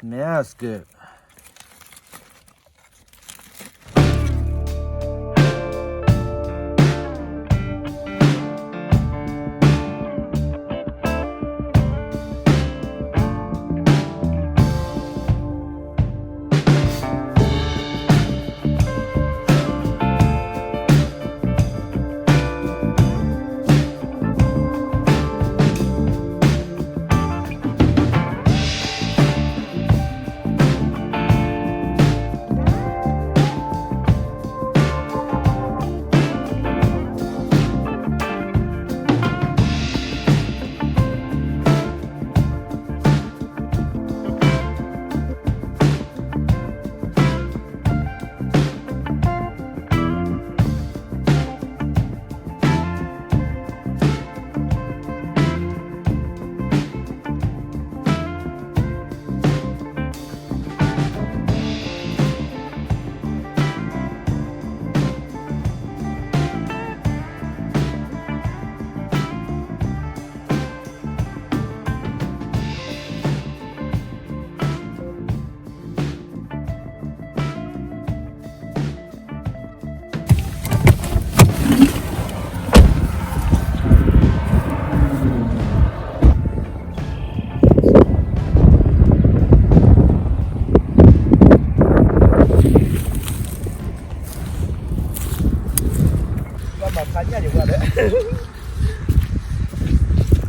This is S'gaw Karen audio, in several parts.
Smells good.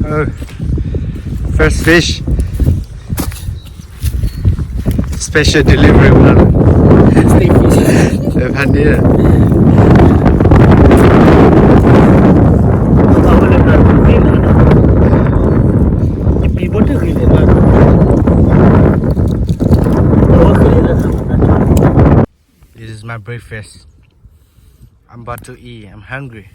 Oh, first fish. Special delivery မနီၤ. Stay fish. ဖးန့ၣ်. This is my breakfast. I'm about to eat. I'm hungry.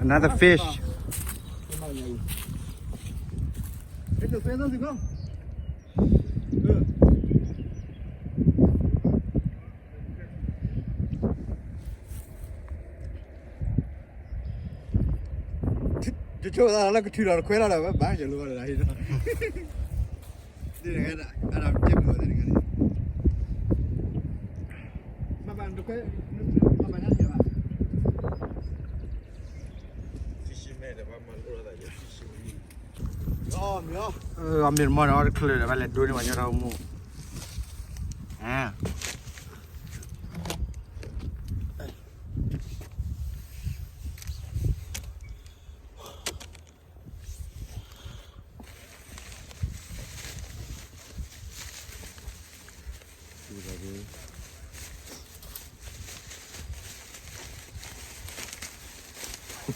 Another fish. This is my breakfast.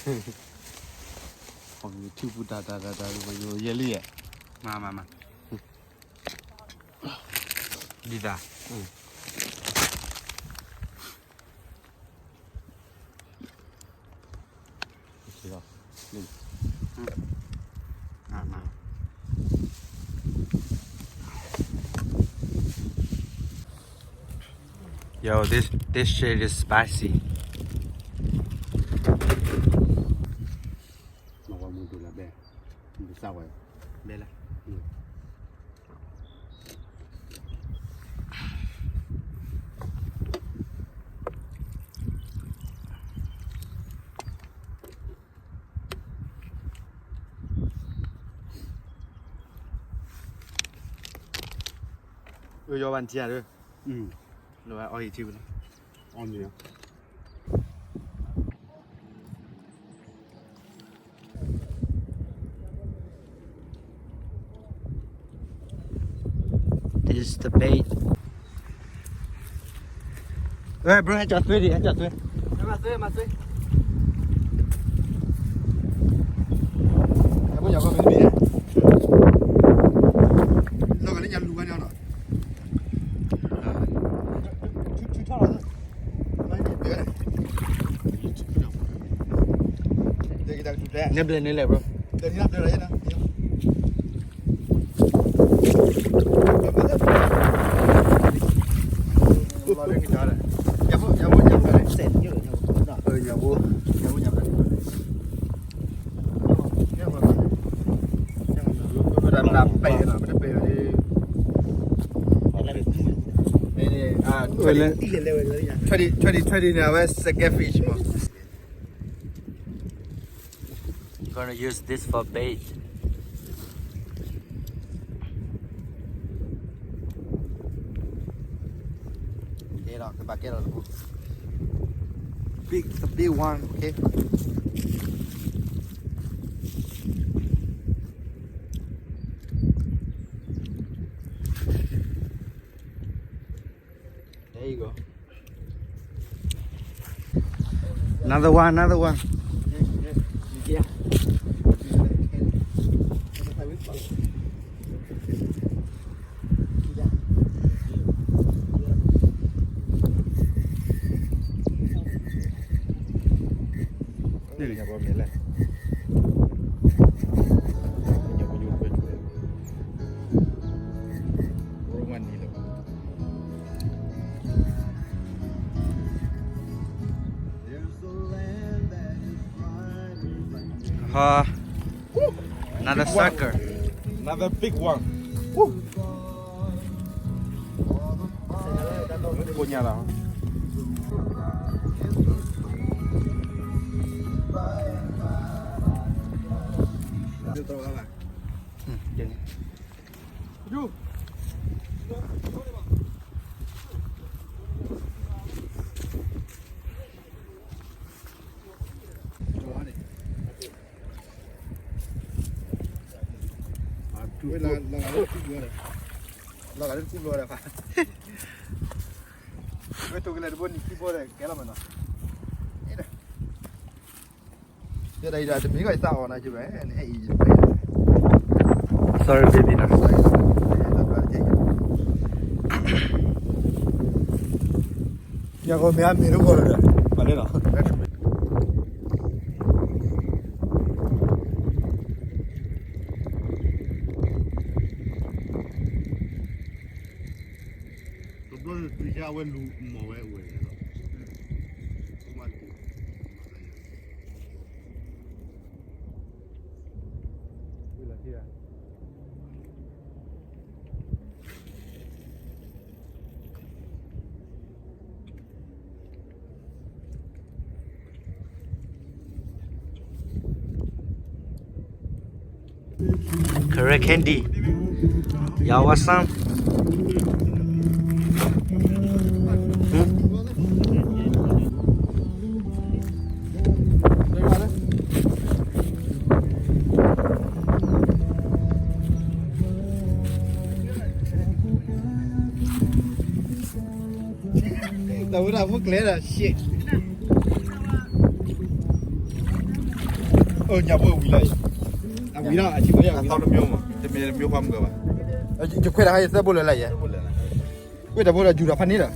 ထံပူၤတၢ်တၢ်တၢ်တၢ် ယဲလံယဲ, မၤမၤမၤ, ဒ်သး, မၤမၤ. Yo, this this shit is spicy. မ့ၢ်ဝဲမူတူလၢဘဲ, မ့ၢ်စၢ်ဝဲ, ဘဲလၢ, အၢ ယီၤဘၣ်နထံၣ်ဧါ, လၢအီၣ်ယထံၣ်ပူၤလီၤ, အီၣ်မ့ၤလီၤ. This is the bait. Hey, bro, ဟဲကၠီသွ့ဒံး, ဟဲကၠီသွ့, ဟဲမၤသွ့, ဟဲမၤသွ့, ဟဲဖိညၣ်ဖိမ့ၢ်တဘ့ၣ်, လီၤဂာ်လၢညၣ်လူၤဝဲန့ၣ်နီၤ. နဘျဲၣ်န့ၣ်လဲၣ် bro. Twenty twenty န့ၣ် အဝဲ second fish မး. Gonna use this for bait. Okay, ဒီးကဘၣ်ကဲဒီးတဘိ, big, the big one, okay. There you go. Another one, another one. Yeah. ဟါ, another sucker. Another big one. Woo. ကိညါလီၤ. လီၤဂာ်လၢတကူဘျီဒီး, ဝဲတိၢ်ကလဲာ်တဘိနံၤခံဘိဒီး ကဲလီၤမးနီၤ. ယဲဒၣ်အံၤဒီး တမံၤဂီၢ်ယသးအီၤနၤ ကဲဝဲ နအဲၣ်အံၤယတပဲ Sorry, baby, နီၤ. ညါကီမ့ၢ်အမ့ၢ်တဂီၢ်ဒီး ပှၤလဲၣ်နီၤ. တဘျီန့ၣ် တုၤဆါအဝဲလူၤမီၢ်ဝဲအဝဲန့ၣ်လီၤ. ဝံၤလီၤထံၣ်ဧါ. Correct candy. Y'all want some? Hmm? တၢ်ဝဲဒၣ်ဖိကျဲဒၣ် shit. အညၣ်ဘိဝံၤလၢ်အံၤ, အဝံၤလၢ် အထံဘိယဝံၤလၢ်, တမ့ၢ်တမ့ၢ်ခွါမုၢ်ကဘၣ်, ယခွဲးတၢ်ခါယသၢဘိလၢ်လၢ်ယဲ, ဝ့ၢ်တၢ်ဘိဒီးယူၤဒီးဖးန့ၣ်ဒီ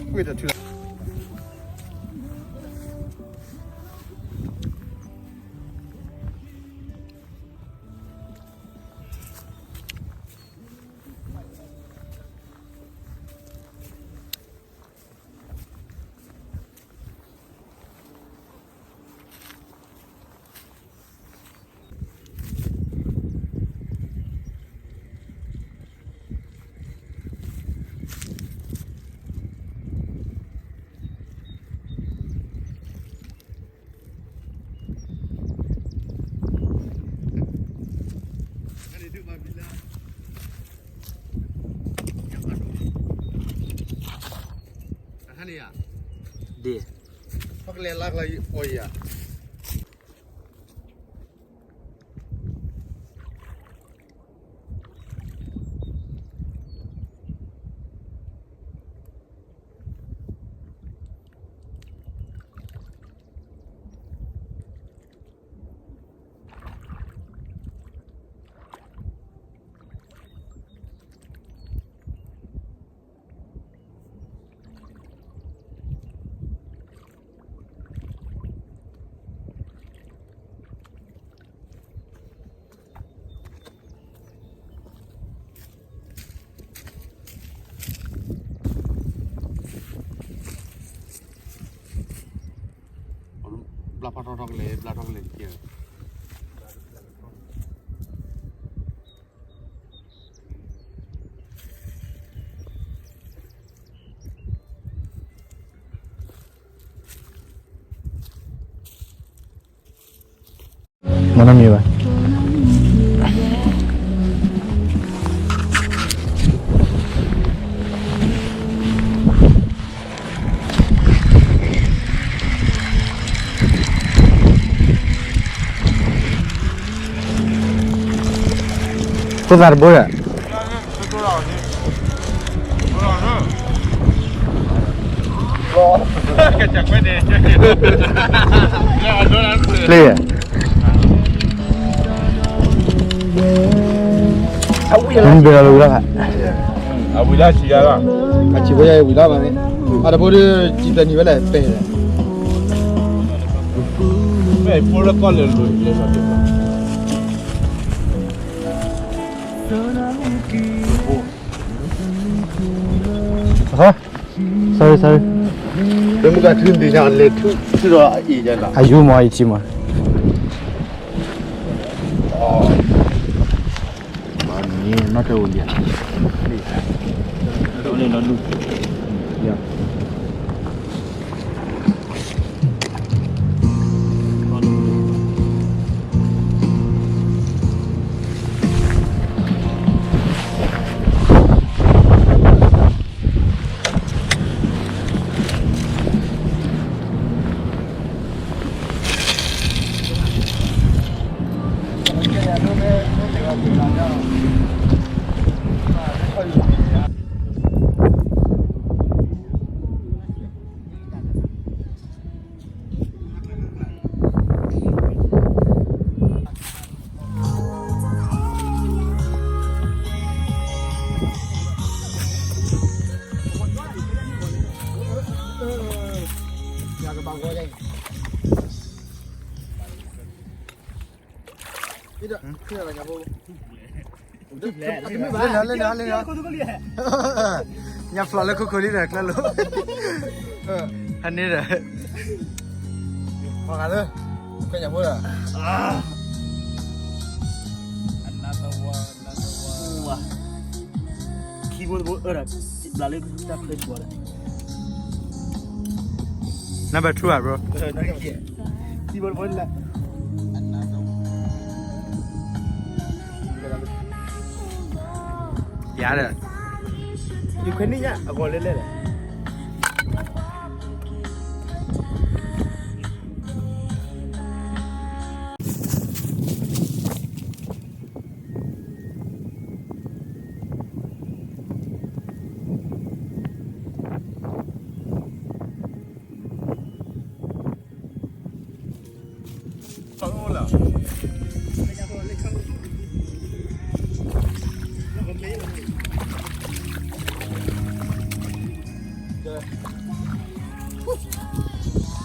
း, ဝ့ၢ်တၢ်ထုလၢ် ဒ် ဖီကလဲၤလၢကလီၤအီၤယၤ ဘျါဖးထီထီကလဲၤ ဘျါထီကလဲၤတက့ၢ်. မနမံၤဘၣ်. ဖိသၣ်တဘိဒီး လၢ အဝံၤလၢ အဝံၤလၢ အဝံၤလၢဆံးယါလီၤ, အဆံးဖိယါဝံၤလၢဘၣ်န့ၣ်, အတဘိဒီး စံးပျဲနံၤဝဲလဲၣ် ပဲာ်လဲၣ်, ပဲာ်ဖိလၢကီၢ်လၢလိၤ sorry sorry, ပမ့ၢ်ကထုးဒံးညါလဲၤထုးဒီးအံၤယဲလီၤ, အယူမီၤအံၤထံမီၤ, မ့ၢ်နီၢ်တဲအိၣ်လံ, လၢနၤ လၢနၤ လၢနၤ, ညၣ်ဖျိးလၢခိခိၣ်လံဒီး ကျၢလိာ်, ဟးန့ၣ်ဒီး, ပှၤဂၤလၢ, ခွဲညၣ်ဖိဒီး, ခံဘိတဘိအၢဒီး, ဘျးလၢတၢ်ခွဲးကွီၤဒီး, number two อ่ะ bro, ခံဘိတဘိလၢ ယၤဒီး, ယခွဲးန့ၢ်ညါအဂီၢ်လဲၣ်လဲၣ်ဒီး.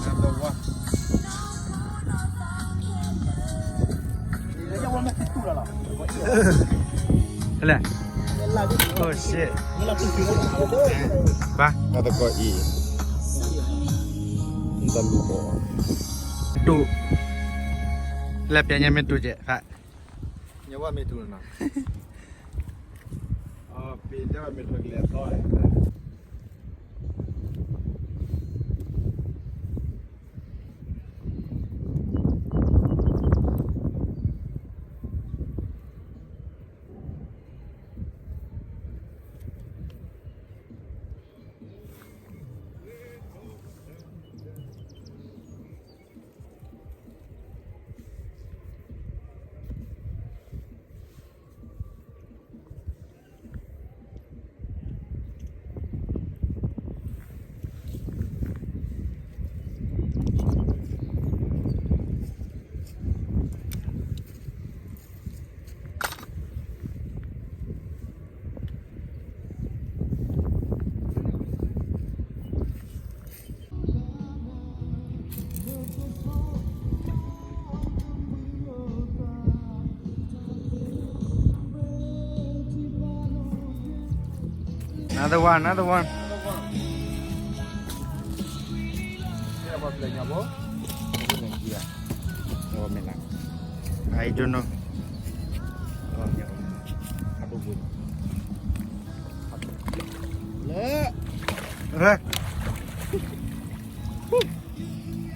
Number one. လဲၣ်. Oh shit. ပၢ် ငါတကအံၤ တလူၤဘီ တူၢ် လဲၣ် ပျဲညါမ့ၢ်တူၢ်ကဲး ဖး ညါဝဲမ့ၢ်တူၢ်နီၤ ပ့ၤတဲဝဲမ့ၢ်ထီၣ်ကလဲၤသီ Another one, another one. I don't know.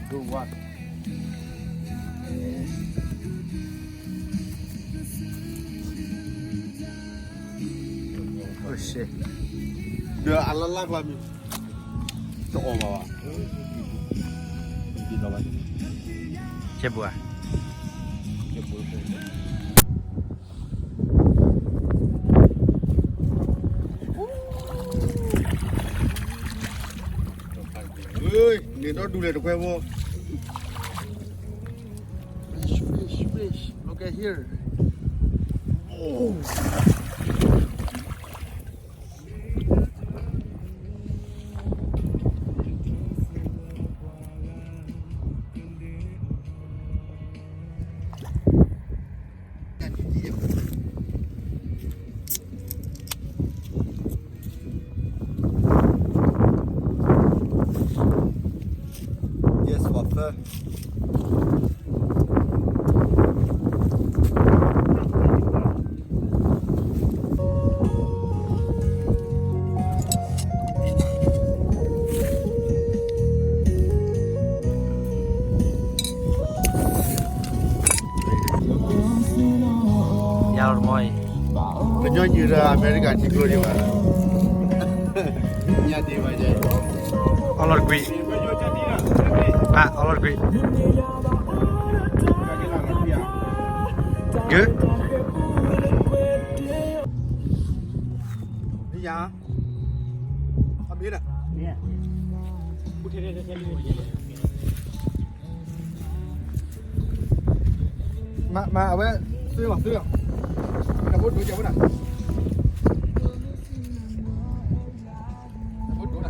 Good one. Oh shit. ဒီးအလၢ်လၢ်ကျါမံၤ တအီၣ်ဘၣ်ဘၣ် ကဲဘူးဧါ ကဲဘူး န့ၣ်ဒီဒူၣ်လဲၣ်တခွဲဖိ Fish, fish, fish. Look at here. Oh. Yes, for fun. Yard Boy. ကညီညူၤဒီးအမဲရကၤထံကျိဒံးဘၣ် ညါဒံးဘၣ်ယဲ အီလီၤတကွံ အီလီၤတကွံ good ယၤ အမ့ၢ်ဒၣ် မၤ မၤ အဝဲ သွံၣ်လီၤ သွံၣ်လီၤ နဖိဒိၣ်ကဲဝဲဒၣ် နဖိဒိၣ်နၤ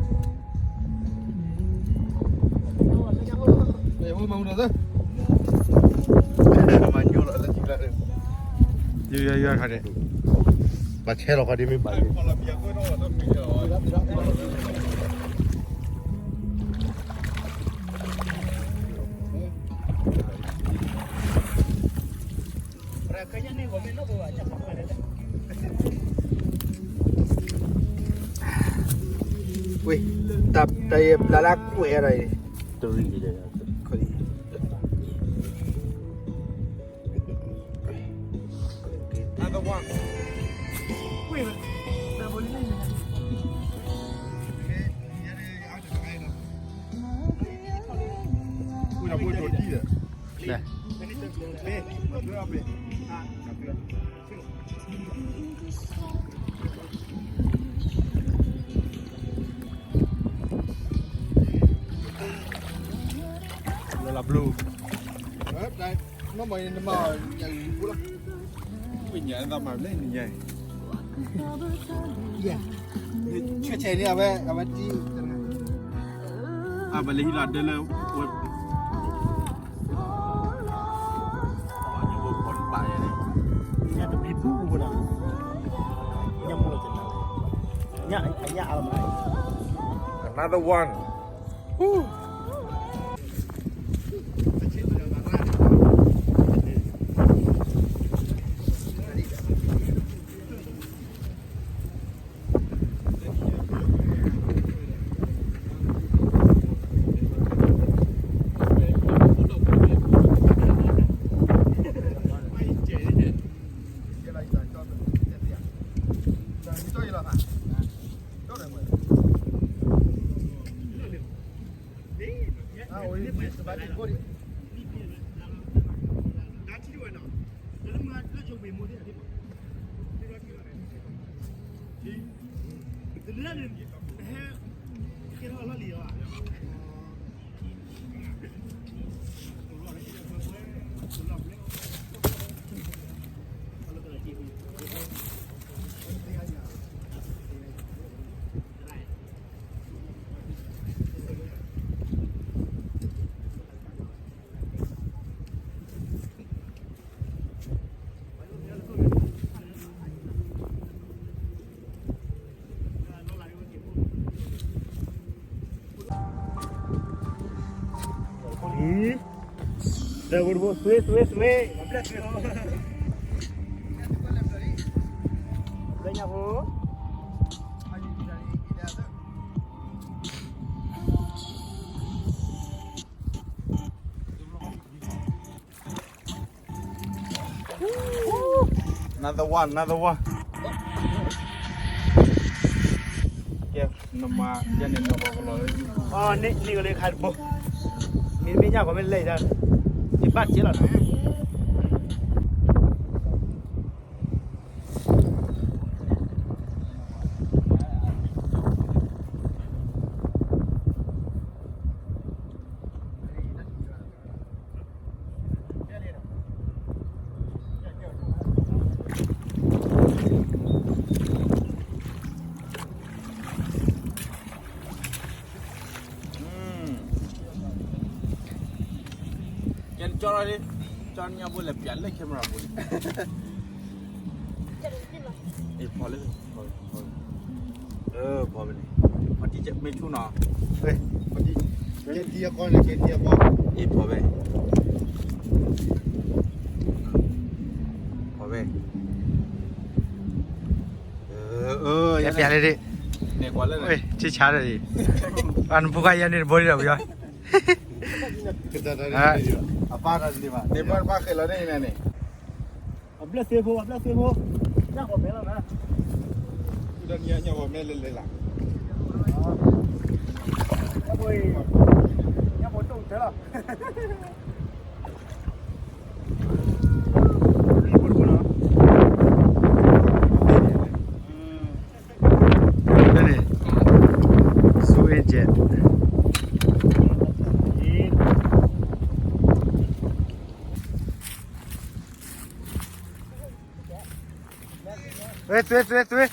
နဖိမၤမူနီၤသၢ မၤညိလီၤလၢခံလၢ ယွၤ ယွၤ ယွၤခါဒဲး ဘၣ်ဆဲလီၤခါဒ်မ့ၢ်ဘၣ် ဝ့ၢ် တၢ် တၢ်ယဲၢ်ဘျးလၢကွဲးအီၤဒီး တရံး Another one. Lala blue. Nó mày nó mà nhảy cú lắm. Mình nhảy ra mà lấy mình nhảy. Dạ. Chưa chạy đi à bé, à bé đi. အဘၣ်လၢဟံးလီၤဒၢလၢ ဝဲ ညၣ်တဘ့ၣ်ဘူးဘူးဒီး ညၣ်မူလီၤ ညၣ် အညၣ်အါလီၤမး Another one. Woo. Sweet, sweet, sweet. နသဝါ နသဝါ ကဲ နမၤ ယန့ၣ် နဂီၢ်ကလီၤ န့ၣ်ကလီၤခါတဘိ မ့မ့ၢ်ညၣ်ကီမ့ၢ်လဲၤဒၣ် ယဘၣ်ကဲလီၤနီၤ ကဲ ကၠီလီၤလံ ကၠီညါဘိလဲၤပျးလၢ camera ဘိန့ၣ် အ့ ဖီလၢ ဖီ ဖီ ဖီဖဲန့ၣ် ဖီတံၢ်မ့ၢ်ဆူၣ်နီၤ ကဲတံၢ်အကီန့ၣ် ကဲတံၢ်အကီ အ့ ဖီဖဲ ဖီဖဲ ကဲပျးလၢဒၣ် န့ၣ်ကွၢ်လၢ ဆံဆါဒီး အနဖိခွါယၤန့ၣ်တဘိဒံးဒီးပယီၤ အပၢ်တၢ်တန့ၢ်ဘၣ် န့ၣ်ဘၣ်ဘၣ်ဃဲလီၤန့ၣ်န့ၣ် အဘျဲၣ်သ့ဖိ အဘျဲၣ်သ့ဖိ ညၣ်ကီမဲလီၤနၤ ဒီးညၣ်ကီမဲလဲၤလဲၤလၢ ညၣ်ဖိ ညၣ်ဖိတိၢ်တဲလီၤ န့ၣ် ဆူအ့ၣ်ကဲး ဝဲ သွ့ သွ့ သွ့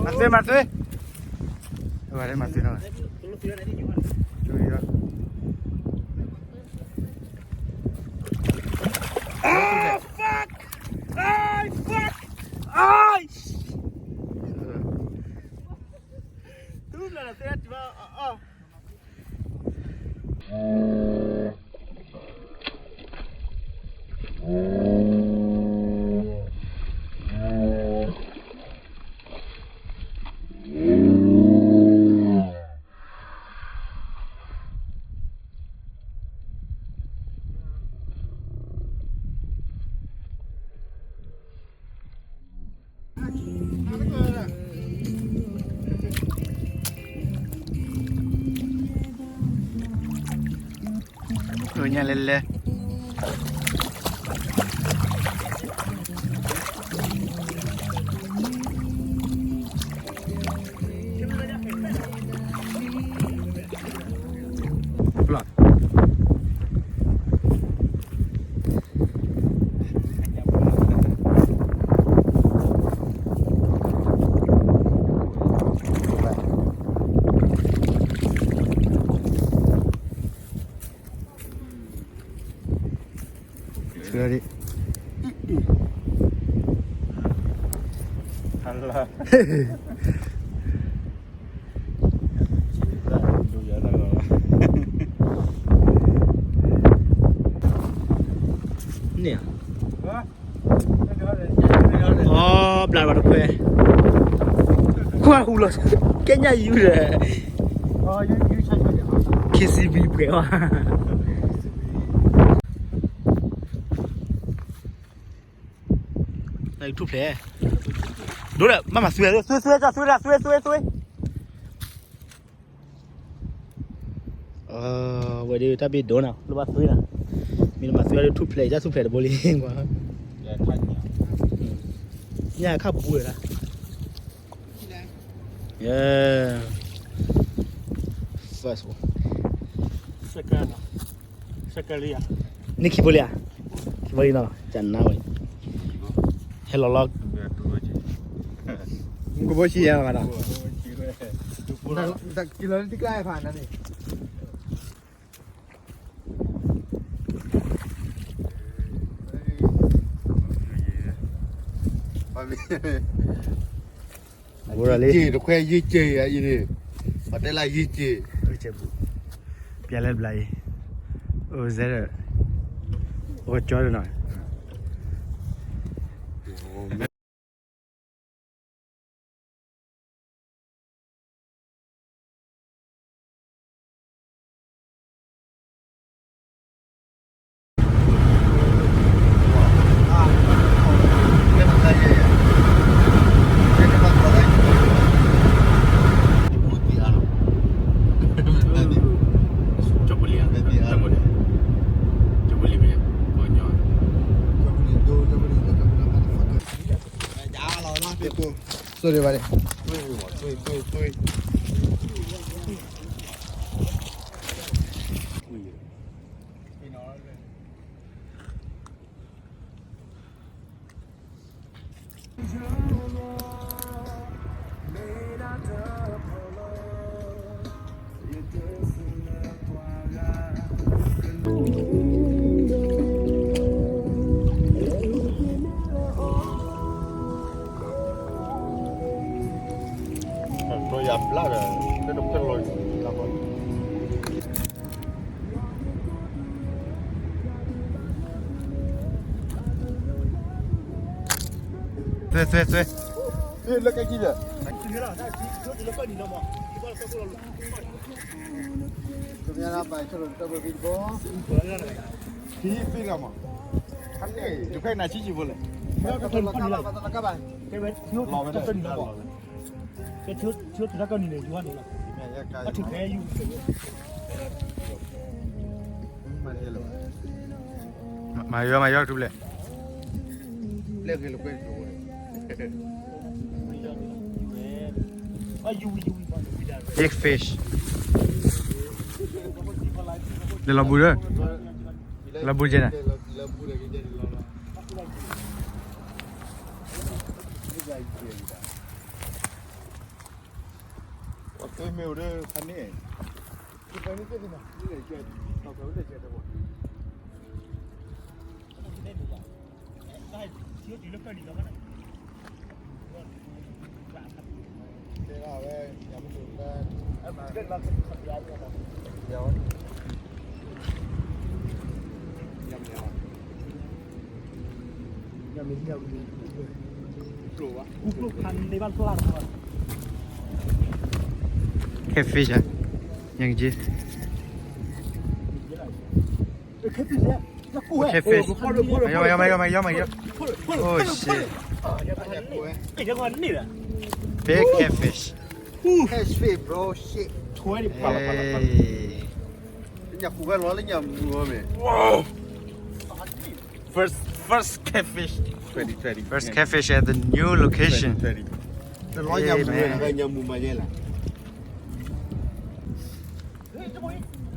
မၤသွ့ မၤသွ့ အဝဲမၤသွ့နီၤ Ah, fuck! Ay, fuck! Ay! Tú la la te va. Ôi, nhà lên lên. Plot. ဒီး န့ၣ်ဧါ, အီ ဘျးဘၣ်တခွဲ, ကွၢ်ဟူလီၤ, ကဲညၣ်ယူၤဒီး ခ့စံဘံပှဲၤဝဲ ထူၣ်ဖျဲး, ဒိဒီး မ့ၢ်မၤသွံၣ် သွံၣ် သွံၣ် သွံၣ် သွံၣ် သွံၣ် ဝဲဒၣ်တၢ်ဘ့ၣ်ဒိနၤ လိၣ်ဘၣ်သွံၣ်နၤ, မ့ၢ်မၤသွံၣ်ဒီးထူၣ်ဖျဲး တၢ်ထူၣ်ဖျဲးတဘိလံကွၢ်, ညၣ်ခၣ်ဘူးလၢၤ, first one, န့ၣ်ခံဘိလံဧါ, ခံဘိလံနီၤ ကနါဝဲ, ဟဲလီၤလီၤ, ကဘိဆံယဲၢ်ဂၤဒီး, အဝဲလၢ ယ့ၢ်တခွဲယ့ၢ်က့ၤအံၤန့ၣ်, ပှၤတဲလၢယ့ၢ်က့ၤ, ပျဲလဲၣ်ဘျါအံၤ, အိၣ်စဲဒီး, အိၣ်ကၠီဒီးနီၤ Sorry, buddy. သွဲ သွဲ သွဲ လၢကဲကံၢ်ဒီး တဖဲနၤဆံးဆံးဖိလဲၣ် လီၤဝဲဒၣ် ကဲ ထီတကနံၤန့ၣ် ယူၤန့ၣ်လီၤ အထုးဖဲယူၤ မၤယီၤ မၤယီၤ ထူပလဲၣ် big fish လဲၤလီၤဘူးဒီး လီၤဘူးကဲနၤ catfish ညၣ်က့ catfish မၤယီၤ မၤယီၤ မၤယီၤ မၤယီၤ oh shit big catfish catfish bro shit ညၣ်ကူဝဲလီၤလၢညၣ်မူဝဲမ့ၢ် First, first catfish. First catfish at the new location. တလီညၣ်မူဝဲ ညၣ်မူမၤယဲလၢ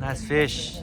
Nice fish.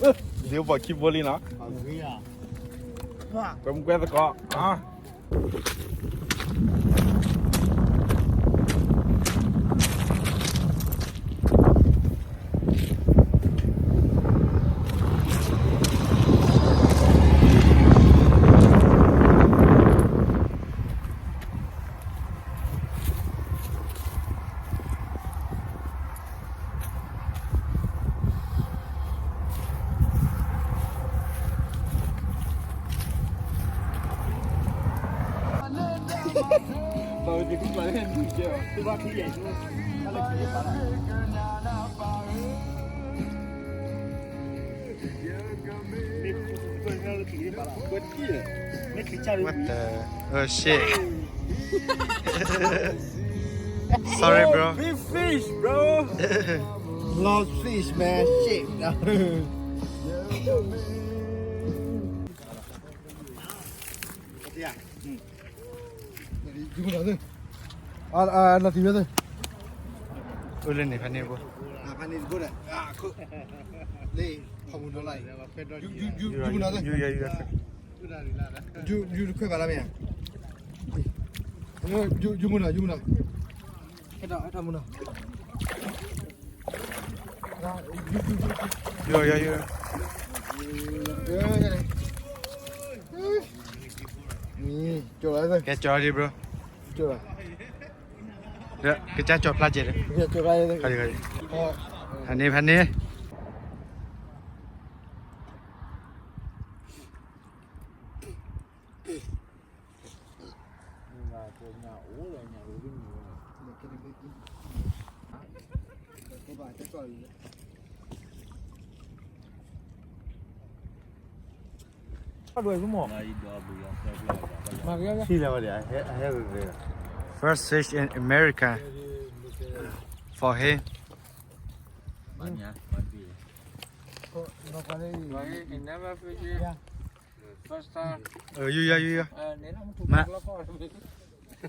ဒ်ပှၤခံဘိလံနီၤ, ကွဲမုာ်ကွဲသကိး, What the? Oh shit. Sorry, bro. Big fish, bro. Lost fish, man. Shit. Ule ni pani bo. Pani bo da. Lê, hòmù nò lai. Ju, ju, ju, ju nò lai. Ju, ju, ju khơi bà la mẹ. Ju, ju mù nò, ju mù nò. Khơi đó, khơi đó mù nò. Ju, ju, ju. Yo, yo, yo. Ni, chụp lại thôi. Cái chó đi, bro. Chụp lại. ကစၢ်ကၠီၤဖျါကဲးဒီး, ဖးန့ၣ် ဖးန့ၣ်. First fish in America for him. First time. Ơ, yuk yuk yuk yuk. Mă,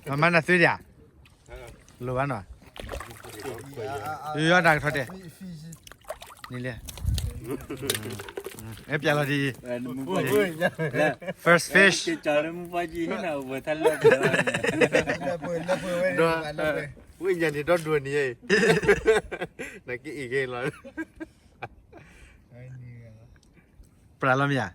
mă mă nă thuê đi à? Lo bá nọ. Yuk yuk đa kơ thoi tê. Ni lê. Ê, pia lo đi. First fish. Wí nhà đi đó đùa ni. Nă kí ỉ ghê lo. Pra lo mia.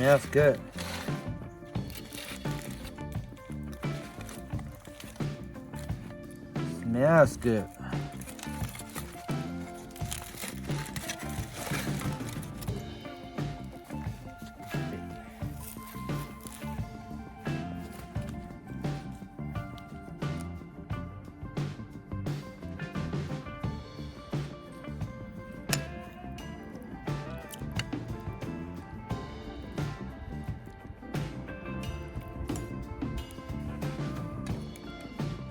Smells good. Smells good.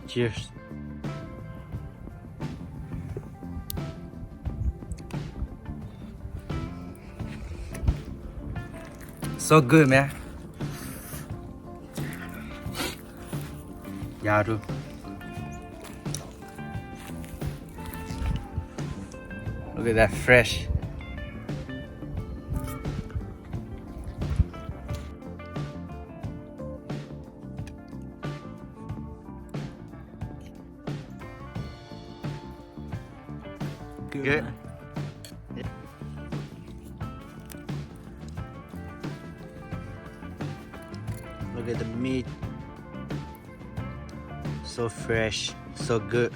Cheers. So good, man. Yeah, dude. Look at that, fresh. Good. Look at the meat. So fresh, so good.